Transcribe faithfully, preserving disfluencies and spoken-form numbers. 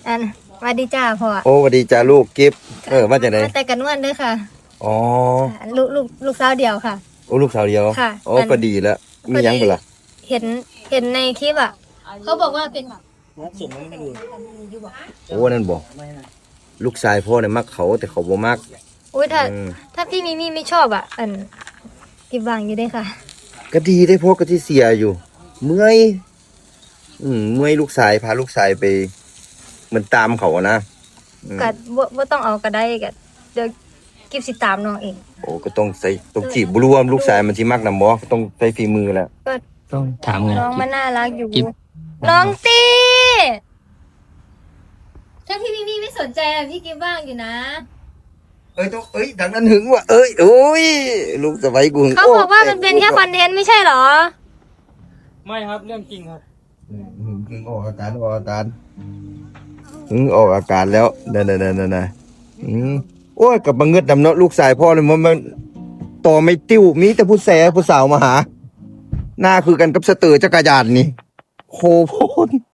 อัน หวัดดีจ้าพ่อ โอ้หวัดดีจ้าลูกกิฟต์ เออ ว่าจังได๋ มาแต่กระนวลเด้อค่ะ อ๋อ ลูกลูกลูกสาวเดียวค่ะ โอ้ลูกสาวเดียว ค่ะ โอ้ก็ดีแล้ว มีหยังบ่ล่ะ เห็นเห็นในคลิปอ่ะ เขาบอกว่าเป็น โอ้นั่นบ่ ลูกชายพ่อเนี่ยมักเขาแต่เขาบ่มัก อุ้ยถ้า อืม ถ้าพี่มิมี่ไม่ชอบอ่ะ อันกิฟว่างอยู่เด้อค่ะ ก็ดีได้พ่อก็ที่เสียอยู่ เมื่อย อืมเมื่อยลูกชายพาลูกชายไป เหมือนตามเขาอะนะ อืม ก็บ่บ่ต้องเอาก็ได้ก็เดี๋ยวกิฟสิตามน้องเอง โอ้ก็ต้องใส่ต้องจีบบ่รู้ว่าลูกชายมันสิมักนำบ่ก็ต้องใช้ฝีมือแหละ ก็ ต้องถามไง น้องมันน่ารักอยู่ กิฟ น้องตี้ถ้าพี่มิมี่ไม่สนใจอ่ะพี่กิฟว่างอยู่นะ เอ้ยต้องเอ้ยดังนั้นหึงว่ะเอ้ยโอ้ยลูกสะใภ้กูหึง เขาบอกว่ามันเป็นแค่คอนเทนต์ไม่ใช่เหรอ ไม่ครับ เรื่องจริงครับ อืมหึงหึงออกอาการออกอาการหึงออกอาการแล้วนั่นๆๆๆอืมโอ้ยกับบังเงิดดำเนาะลูกชายพ่อเลยมันมันต่อไม่ติ้วมีแต่ผู้แสผู้สาวมาหา หน้าคือกันกับสเตอร์จักรยานนี่โคโพน